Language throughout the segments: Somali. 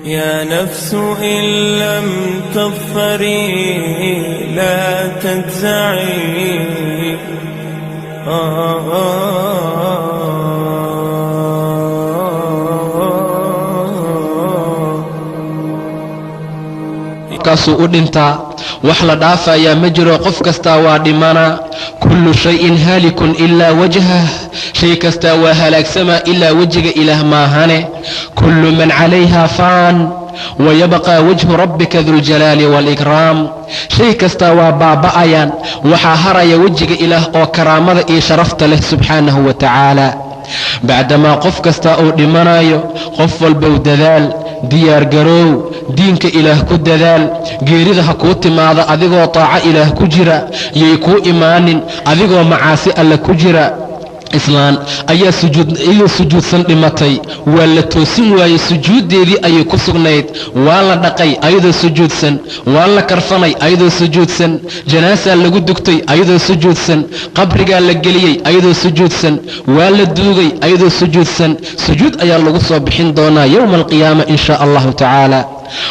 يا نفس إن لم تظفري لا تجزعي. آه آه. Kaasuu u dhintaa. Wax la dhaafayaa ma jiro, qof kastaa waa dhimanaa. Kullu shayin haalikun ilaa wajhah, shay kastaa waa halaagsamaa ilaa wejiga Ilaah maahane. Kullu man calayha faan wayabqaa wajhu rabbika duljalaali waalikraam. Shay kastaa waa baaba'ayaan, waxaa haraya wejiga Ilaah oo karaamada iyo sharafta leh, subxaanahu wa tacaala. Bacdamaa qof kastaa uu dhimanayo, qof walbow dadaal, diyaargaroow, diinka Ilaah ku dadaal. Geerida ha kuu timaada adigoo taaco Ilaah ku jira, yay kuu imaanin adigoo macaasi Alle ku jira. Islaan ayaa sujuud iyadoo sujuudsan dhimatay, waa la toosin waayey, sujuuddeedii ayay ku sugnayd. Waa la dhaqay ayadoo sujuudsan, waa la karfanay ayadoo sujuudsan, janaasaa lagu dugtay ayadoo sujuudsan, qabrigaa la geliyey ayadoo sujuudsan, waa la duugay ayadoo sujuudsan. Sujuud ayaa lagu soo bixin doonaa yowma alqiyaama, in shaa Allahu tacaala.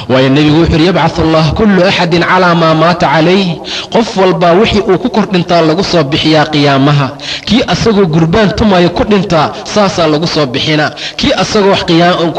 Waayo, Nebigu wuxuu yidhi: "Yabcath Allah kullu axadin calaa maa maata calayh." Qof walbaa wixii uu ku kor dhintaa lagu soo bixiyaa qiyaamaha. Kii asagoo gurbaan tumaya ku dhintaa, saasaa lagu soo bixinaa. Kii asagoo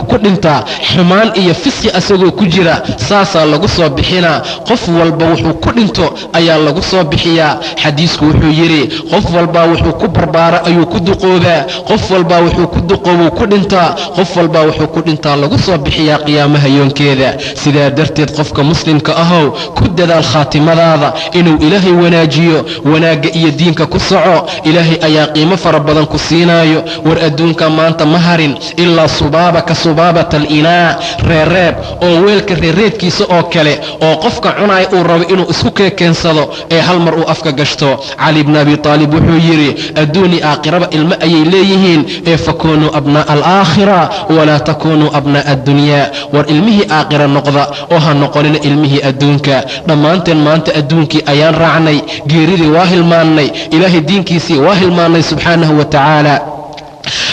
ku dhintaa xumaan iyo fisqi asagoo ku jira, saasaa lagu soo bixinaa. Qof walba wuxuu ku dhinto ayaa lagu soo bixiyaa. Xadiisku wuxuu yidhi: qof walbaa wuxuu ku barbaara ayuu ku duqoobaa, qof walbaa wuxuu ku duqoobuu ku dhintaa, qof walbaa wuxuu ku dhintaa lagu soo bixiyaa qiyaamaha yoonkeeda. Sidaa darteed, qofka muslimka ahow, ku dadaal khaatimadaada inuu Ilaahay wanaajiyo. Wanaagga iyo diinka ku soco, Ilaahay ayaa qiimo fara badan ku siinaayo. War adduunka maanta ma harin ilaa subaaba ka subaabata alinaa, reereeb oo weelka reereebkiisa oo kale, oo qofka cunaaya uu rabo inuu isku keekeensado ee hal mar uu afka gashto. Cali bni Abi Taalib wuxuu yidhi: "Adduuni aakhiraba ilmo ayay leeyihiin, ee fakunuu abnaa'a alaakhira walaa takunuu abnaa'a addunyaa." War ilmihii aakhira noqda oo ha noqonina ilmihii adduunka. Dhammaanteen maanta adduunkii ayaan raacnay, geeridii waa hilmaannay, Ilaahay diinkiisii waa hilmaannay, subxaanahu wa tacaala.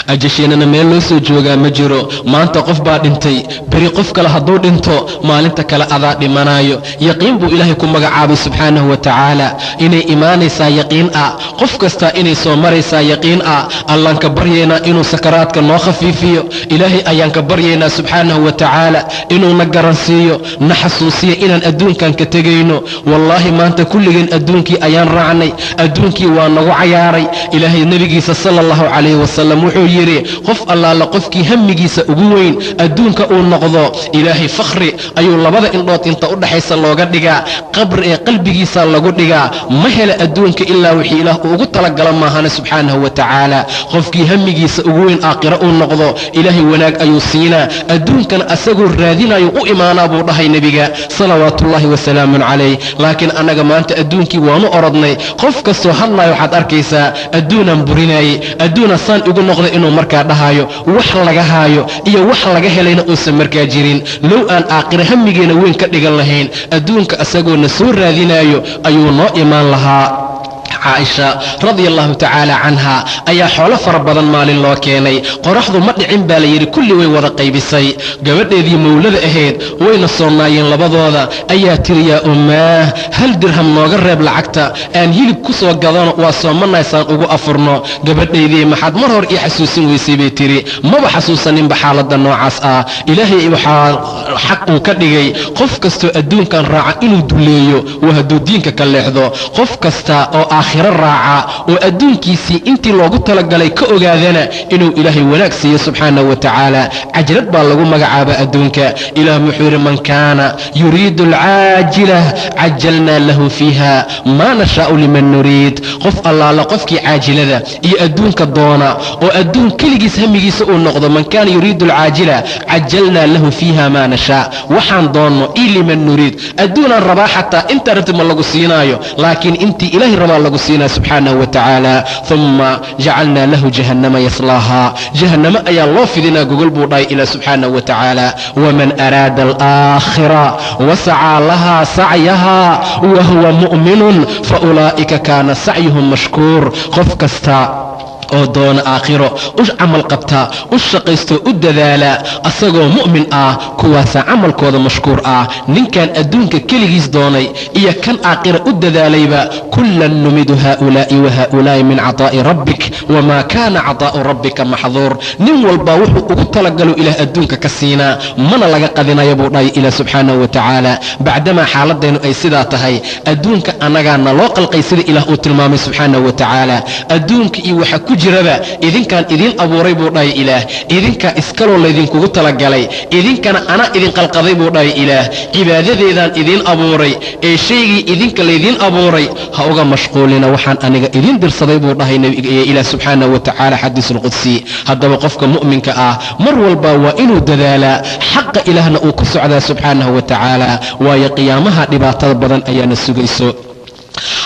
Ajasheennana meel loo soo joogaa ma jiro. Maanta qof baa dhintay, beri qof kale hadduu dhinto, maalinta kale adaa dhimanaayo. Yaqiin buu Ilaahay ku magacaabay, subxaanahu wa tacaala, inay imaanaysaa yaqiin ah, qof kastaa inay soo maraysaa yaqiin ah. Allaan ka baryaynaa inuu sakaraadka noo khafiifiyo. Ilaahay ayaan ka baryaynaa, subxaanahu wa tacaala, inuuna garansiiyo, na xasuusiyo inaan adduunkan ka tegayno. Wallaahi, maanta kulligeen adduunkii ayaan raacnay, adduunkii waa nagu cayaaray. Ilaahay nebigiisa sala Allahu calayhi wasalam wuxuu yidhi: qof allaala qofkii hamigiisa ugu weyn adduunka uu noqdo, Ilaahay fakhri ayuu labada indhood inta u dhaxaysa looga dhigaa, qabri ee qalbigiisa lagu dhigaa. Ma hela adduunka ilaa wixii Ilaah uu ugu talagala maahane, subxaanahu wa tacaala. Qofkii hamigiisa ugu weyn aakhiro uu noqdo, Ilaahay wanaag ayuu siinaa, adduunkana asagoo raadinayo u imaanaa, buu dhahay nebiga salawaatuullaahi wasalaamun calayh. Laakiin annaga maanta adduunkii waanu orodnay. Qof kastoo hadlayo waxaad arkaysaa adduunaan burinaayey, adduuna saan igu noqday inuu markaa dhahayo, wax laga haayo iyo wax laga helayna uusan markaa jirin. Low aan aakhiro hamigeena weyn ka dhigan lahayn, adduunka asagoona soo raadinayo ayuu noo imaan lahaa. Caaisha radia Allahu tacaala canha ayaa xoolo fara badan maalin loo keenay. Qoraxdu ma dhicin baa la yidhi, kulli way wada qaybisay. Gabadheedii mawlada ahayd, wayna soonaayeen labadooda, ayaa tiri: "Yaa ummaah, hal dirham nooga reeb lacagta aan hilib ku soo gadano, waa soomanaysaan ugu afurno." "Gabadhaydii, maxaad mar hor ii xasuusin weysay?" bay tiri. "Maba xasuusaninba xaaladda noocaas ah." Ilaahay waxaa xaq uu ka dhigay qof kastoo adduunkan raaca inuu duleeyo, waa hadduu diinka ka leexdo. Qof kasta oo aakhiro raaca oo adduunkiisii intii loogu talagalay ka ogaadana, inuu Ilaahay wanaag siiyo, subxaanahu wa tacaala. Cajlad baa lagu magacaaba adduunka. Ilaah wuxuu yidhi: "Man kaana yuriidu alcaajila cajalnaa lahu fiiha maa nashaa'u liman nuriid." Qof allaala qofkii caajilada iyo adduunka doona oo adduun keligiis hamigiisa uu noqdo, man kaana yuriidu alcaajila cajalnaa lahu fiiha maa nashaa, waxaan doonno i liman nuriid. Adduunaan rabaa, xataa intaa rabtid ma lagu siinaayo, laakiin intii Ilaahay rabaa lagu siinaya, subxaanahu wa tacaala. Uma jacalnaa lahu jahannama yaslaaha, jahannamo ayaa loo fidinaa gogol, buu dhahay Ilaah, subxaanahu wa tacaala. Waman araada alaakhira wasacaa lahaa sacyaha wahuwa mu'minun faulaa'ika kaana sacyuhum mashkuur. Qof kasta Oo doona aakhiro, u camal qabta, u shaqaysto, u dadaala asagoo mu'min ah, kuwaasaa camalkooda mashkuur ah. Ninkan adduunka keligiis doonay iyo kan aakhira u dadaalayba, kullan numidu haa'ulaa'i wa haa'ulaa'i min cataa'i rabbik, wamaa kaana cataa'u rabbika maxduur. Nin walbaa wuxuu ugu talagalo Ilaah adduunka ka siinaa, mana laga qadinayo, buu dhahay Ilaah subxaanahu wa tacaala. Bacdamaa xaaladeennu ay sidaa tahay, adduunka annagaana loo qalqay, sida Ilaah uu tilmaamay subxaanahu wa tacaala. Adduunka iyo waxa ku jiraba idinkaan idiin abuuray, buu dhahay Ilaah. Idinkaa iskaloo laydinkugu talagalay, idinkana anaa idin qalqaday, buu dhahay Ilaah. Cibaadadeedaan idiin abuuray, ee shaygii idinka laydiin abuuray ha uga mashquulina waxaan aniga idiin dirsaday, buu dhahay Ilaah subxaanahu wa tacaala, xadiisulqudsi. Haddaba qofka mu'minka ah mar walba waa inuu dadaalaa, xaqa Ilaahna uu ku socdaa subxaanahu wa tacaala, waayo qiyaamaha dhibaatada badan ayaana sugayso.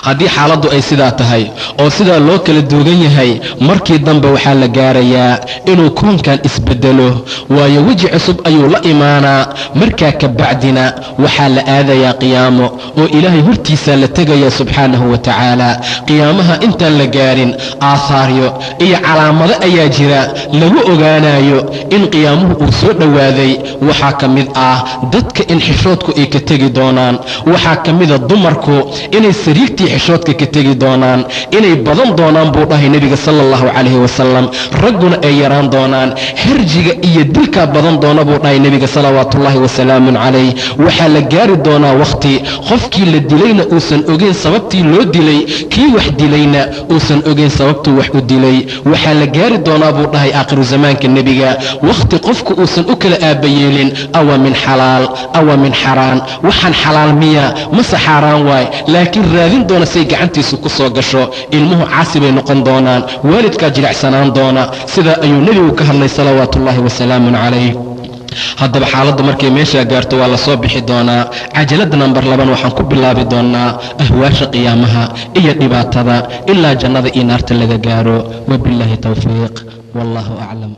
Haddii xaaladdu ay sidaa tahay oo sidaa loo kala duugan yahay, markii dambe waxaa la gaarayaa inuu koonkan isbedelo, waayo weji cusub ayuu la imaanaa. Markaa ka bacdina waxaa la aadayaa qiyaamo, oo Ilaahay hortiisaa la tegayaa subxaanahu wa tacaala. Qiyaamaha intaan la gaarin, aahaaryo iyo calaamado ayaa jira lagu ogaanayo in qiyaamuhu uu soo dhowaaday. Waxaa ka mid ah dadka in xishoodku ay ka tegi doonaan. Waxaa ka mida dumarku inay sariigtii xishoodka ka tegi doonaan, inay badan doonaan, buu dhahay Nebiga sala Allahu calayhi wasalam. Ragguna ay yaraan doonaan. Herjiga iyo dilkaa badan doona, buu dhahay Nebiga salawaatuullaahi wasalaamun calayh. Waxaa la gaari doonaa wakhti qofkii la dilayna uusan ogeyn sababtii loo dilay, kii wax dilayna uusan ogeyn sababtuu wax u dilay. Waxaa la gaari doonaa, buu dhahay aakhiru zamaanka Nebiga, wakhti qofku uusan u kala aabbayeelin awa min xalaal awa min xaraan, waxaan xalaal miya mase xaaraan waay, laakiin raadin doona say gacantiisu ku soo gasho. Ilmuhu caasi bay noqon doonaan, waalidkaa jilicsanaan doona. Sidaa ayuu Nebigu ka hadlay salawaatuullaahi wasalaamun calayh. Haddaba xaaladdu markay meeshaa gaarto, waa la soo bixi doonaa. Cajalada nambar 2 waxaan ku bilaabi doonaa ahwaasha qiyaamaha iyo dhibaatada ilaa jannada iyo naarta laga gaaro. Wabillaahi towfiiq, wallahu aclam.